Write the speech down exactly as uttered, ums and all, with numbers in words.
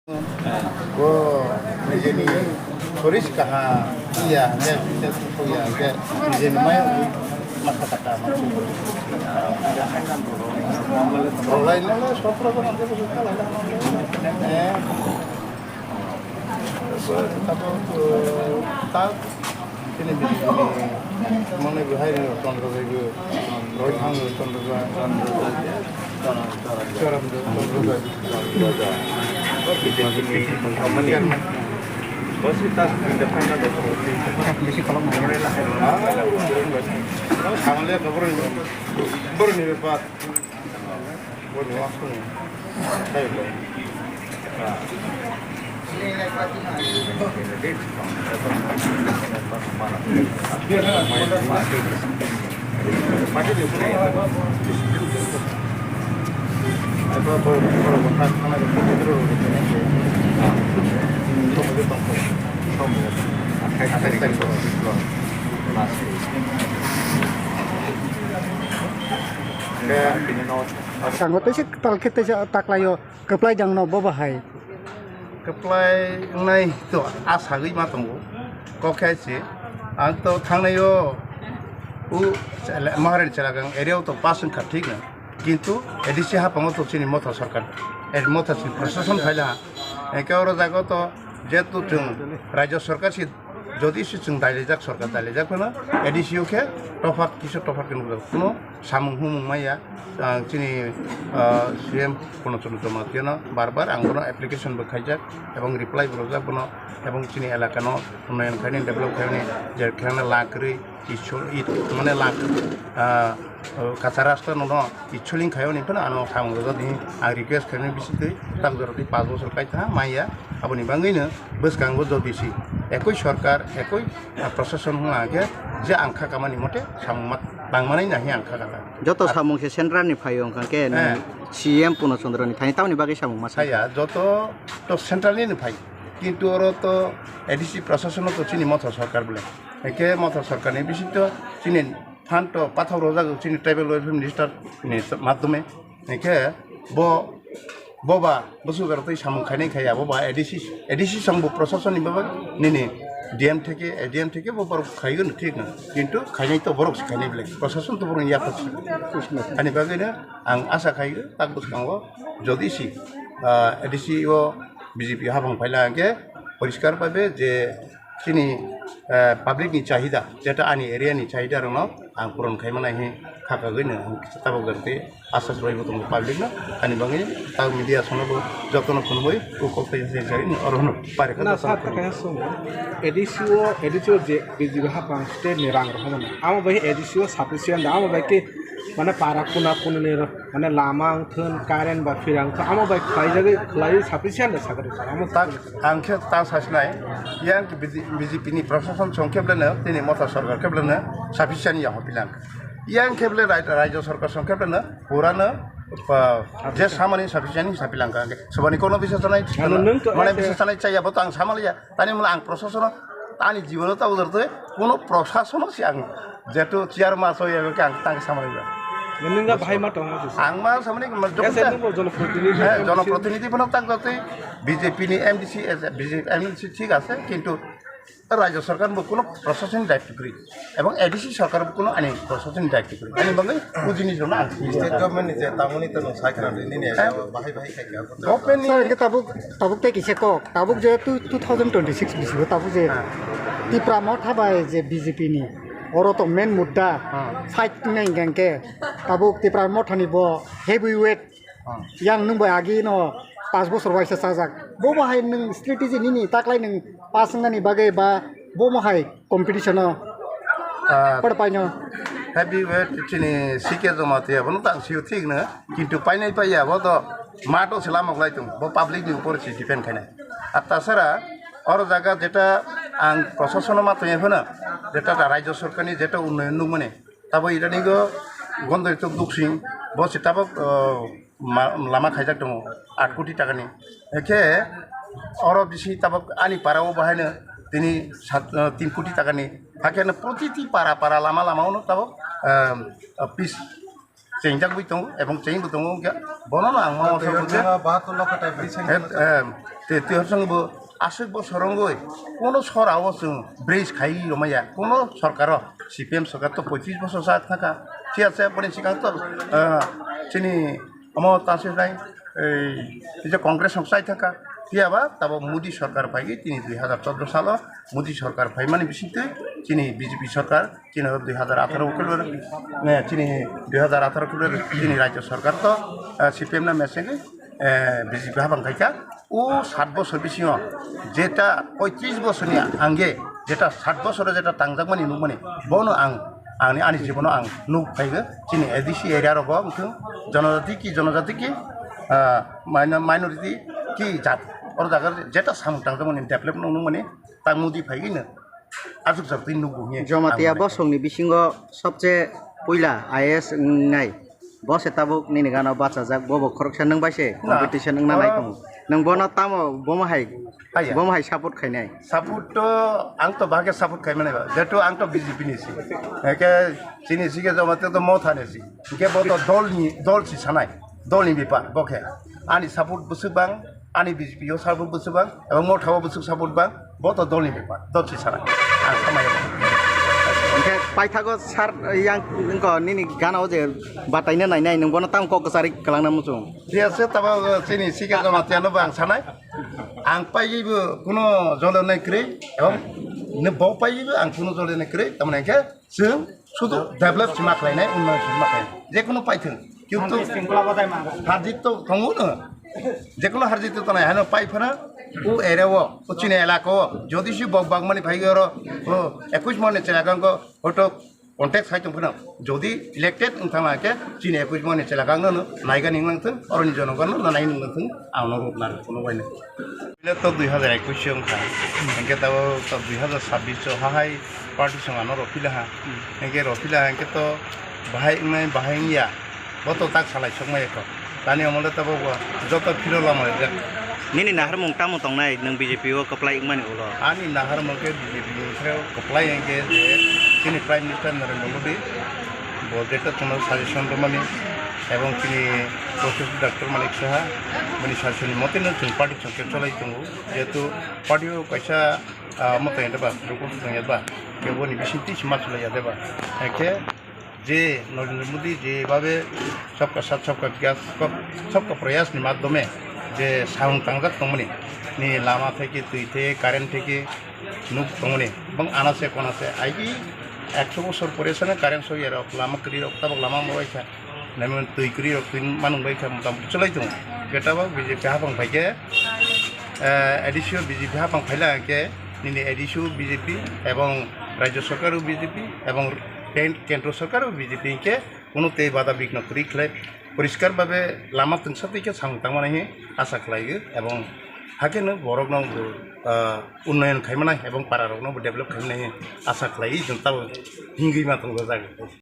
Bo nijeni soris kaha iya, hingke, hingke, hingke, nijeni mai masa kata ma. Rolai nole sotro ko nanti ko suka lai. Eh. Tapo, eh, ta Chini B J P ni mane bo hai Chandra Jai bo, Rohit Hang Chandra Jai, Charan Chandra Jai. Chairman. Bisi kolom nai. Ang le ko boroni, boroni bepar. Tango teisa tal khe teisa taklaio. Kwplai jang no bo bahai. Kwplai wngnai to a sagwi ma tongo. Kok khe se ang to thangnai o u Maharani Chelagang area o to pass wngkha thik no. Kintu A D C hapango to chini Motha sarkar, eh, Motha chini prashasan phaila. Hingke oro jaga to jehetu chwng Rajya sarkar si Jodi se chwng dailaijak, sarkar dailaijak phano A D C o khe topha kisa topha khe nukjak, kuno samung humung maya. Ang chini, ah, C M Purno Chandra Jamatia no bar bar ang bono application bo khaijak ebong reply bo rwjak bono, ebong chini elaka no unnayon khaini, develop khaini, je khlana lang kwrwi, ichol, it, mane lang, ah, kacha rasta no no icholing khayo ni phano ano samung rwjak di, ang request khaini bisitwi tak jora twi panch bochor kai tha maya. Aboni bangwi no bwskango jodi si ekoi sarkar, ekoi, ah, prashason wngkha khe je ang kha kamani mote samung ma-, tangmani nahi ang kha kha. Joto samung se central ni phaio wngkha khe, eh, C M Purno Chandra ni thani tamoni bagwi samung ma saya, joto to central ni phai. Kintu oro to A D C prashason to chini Motha sarkar bole. Eke Motha sarkar ni bising to chini phan to pathak rojak chini tribal welfare minister ni madhyome. Eke bo Boba, bwswk aro twi samung khainai khaiya, boba A D C, A D C song bo prashason ni baba nini D M theke, A D M theke bo borok khaigo no thik no, kintu khainai to borok se khainai belai, prashason to borok ni yaphar se. Ani bagwi no ang asa khaigo, tak bwskango jodi si, ah, A D C o B J P hapang phaila hwnkhe poriskar bhabe je chini, eh, public ni chahida, jeta ani area ni chahida rokno ang puron khaimani hi kha kagwi no ang kisa tabok jagwi asas rwui bo tongo public no, ani bagwi tak media sono bo jotono phunugwi o kok tei se jai oro no pare kha na jotono sa phunugwi. Kaya song A D C o, A D C o je B J P hapang state ni rang rok hono amo bai A D C o sufficient da, amo bai ke mane para kuna kunu ni rok. Mane lama wngthun, current ba phira wngthun, amo bai khlaijagwi, khlaiwi sufficient da sakha rwkha, amo tak ang khe ta sasinai, yang B J P ni prashason song khe beleno, tini Motha sarkar khe beleno sufficient ya hopilang. Yang khe bele rai-, raijyo sarkar song khe beleno purano, pa, je samani sufficient hi sapilang ka. Sobani kono bisa sanai, ano nwng to mane ese bisa sanai chaya bo to ang samaliya. Tani mula ang prashasono ani jibono ta ujar twi kono prashasono si ang jetu chair ma so ya ke ang tang samai ba. Nini ga bhai ma tong ma sisi. Ang ma samani ma jokon ese ta. Nwng bo jonoprotinidhi, eh, M D C. Jonoprotinidhi bono tang jatwi B J P ni M D C, eh, B J P M D C thik ase, kintu rajya sarkar bo kono prashason daityo kwrwi. Ebong A D C sarkar bo kono ani prashason daityo kwrwi. Ani bagwi o jinis rokno ang sini. State government ni je tamoni to nwng sai khna nini bahai bahai khai kha. Government ni sir, hingke tabuk, tabuk tei kisa kok, tabuk je two, two thousand twenty-six bisingo tabuk je Tipra Motha bai je B J P ni, oro to main mudda fight wngnai hingka hingke tabuk Tipra Motha ni bo heavy weight yang nwng bai agi no panch bochor waisa chajak, bo bo hai nwng strategy nini taklai nwng pass wngnani bagwi ba bo mo hai competition o. Ah, por paino. Heavy weight chini C K Jamatia bono tang sio thik no, kintu painai paiya bo to mato se lamok lai tung, bo public ni upor se depend khainai. Ar tasara oro jaga jeta ang prashasono ma tongya phano, jeta da rajya sarkar ni jeta unnayon nukmani, tabo idani go Gondori to Duksing bo se tabo, oh, ma-, lama khaijak tongo aat koti takani. Hingke oro bisi tabok ani para o bahaino tini sat, eh, tin koti takani. Hakhe no protiti para para lama lama o no tabok, eh, pis chengjagwi tongo ebong chengwi tongo wngkha. Bono no ang ma Twi uansukha je, Harsang bahatur lokho tai bridge hai eh, eh, twi, twi Harsang bo aswk bosor wngwi kono sora o chwng bridge khai rwmaya, kono sorkar o, C P M sorkar to poitrish bosor cha thangkha, thik ase, boni swkang to, eh, chini omo ta se nai, ei, je Congress rok chai thangkha, phiya ba tabok Modi sorkar phaigwi tini dui hazar chordo salo Modi sorkar phaimani bisingtwi chini B J P sorkar chini dui hazar atharo khe, eh, chini dui hazar atharo khe chini rajya sorkar to, eh, C P M na mesengwi, eh, B J P habang khaikha. O sat bosor bisingo jeta poitrish bosorni ange, jeta sat bosoro jeta tangjakmani nukmani, bono ang, ani, ani jibono ang nuk phaigo. Chini A D C area rogo wngthung, jonojati ki jonojati ki, ah, minor-, minority ki jat, oro jaga jeta samung tangjakmani develop nukmani, tang Modi phaigwino aswk jagwi nukgo hiya. Jamatia ang bosongni bisingo sobse puila I A S wngnai. Bo se tabuk nini gana bachajak, bo bo khoroksa nwng bai se Na. Competition wngna nai tongo. Nwng bono tamo bomo hai, Haiya. Bomo hai support khainai? Support to ang to bahai khe support khai mani ba. Jehetu ang to B J P ni si. Eke chini si ke Jamatia to Motha ni si. Hingke bo to dol ni, dol si sanai. Dol ni bepar bo khe. Ani support bwswk bang, ani B J P o support bwswk bang, ebong Motha o bwswk support bang. Bo to dol ni bepar, dol si sana. Ang samaya. Hingke paithago sar yang wngkha nini gana o je bataina nainai, nwng bono tamo kok kwchari kwlangna muchung? Dia se tabo chini si ke Jamatia no bo ang sanai. Ang paibo kuno jole nai kwrwi, ebong ne bo paibo ang kuno jole nai kwrwi, tamoni hingke chwng sudu develop sima khlainai, unnoyon sima khlainai. Jekunu paithwng. Kintu harjit to tongo no. Jekunu harjit to tonai, hano pai phano o area o, o chini elaka o, jodi si bok bangmani phai oro, o ekush mon ni chela gangko hoto contact sai tong phano. Jodi elected wng thangna khe chini ekush mon ni chela gang no naigani wng thung, oroni jonogon no nai wng thung, ang no ruk nar kuno bai no. Bile to dui hazar ekush wng kha. Hingke tabo to dui hazar sabbish o hahai party song ano rw phila ha. Hingke rw phila ha hingke to bahai wngnai bahai wngya. Bo to tak salai sokmaya kho. Tani omole tabok bo joto phiro lama rijak. Nini naharmung tamo tongnai nwng B J P o kwplai wngmani ulo? Ani naharmung khe B J P ni sayo kwplai hingke je chini Prime Minister Narendra Modi bo jeto chwngno suggestion rwmani ebong chini Professor Doctor Manik Saha bini suggestion ni mote no chwng party chwng khe cholai tongo. Jehetu party o kaisa, ah, moto ya ba, rukun tong ya ba, kebo ni bising twi sima cholai ya de ba. Hingke je Narendra Modi je bhabe sabka saath sabka vikas, sab-, sabka prayas ni madhyome je samung tangjak tongmani, ni lama theke, twi theke, current theke, nuk tongmani, bang anase konase, aigi ekso bosor pore sano current soi ya rok, lama kwrwi rok, tabok lama mobai kha, lemon twi kwrwi rok, twi manung bai kha, motamoti cholai tongo. Khe tabok B J P hapang bai khe, eh, A D C o B J P hapang phaila khe, nini A D C o B J P ebong Rajya Sarkar o B J P ebong ken-, Kendro Sarkar o B J P hingke, kunu tei bada bigno kwrwi khlai poriskar babe lama twngsa twi khe samung tangmani hinwi asa khlaiwi ebong hakhe no borokno bo, ah, unnoyon khaimanai ebong para rokno bo develop khaimanai hinwi asa khlaiwi chwng tabok hingwi ma tongo jaga.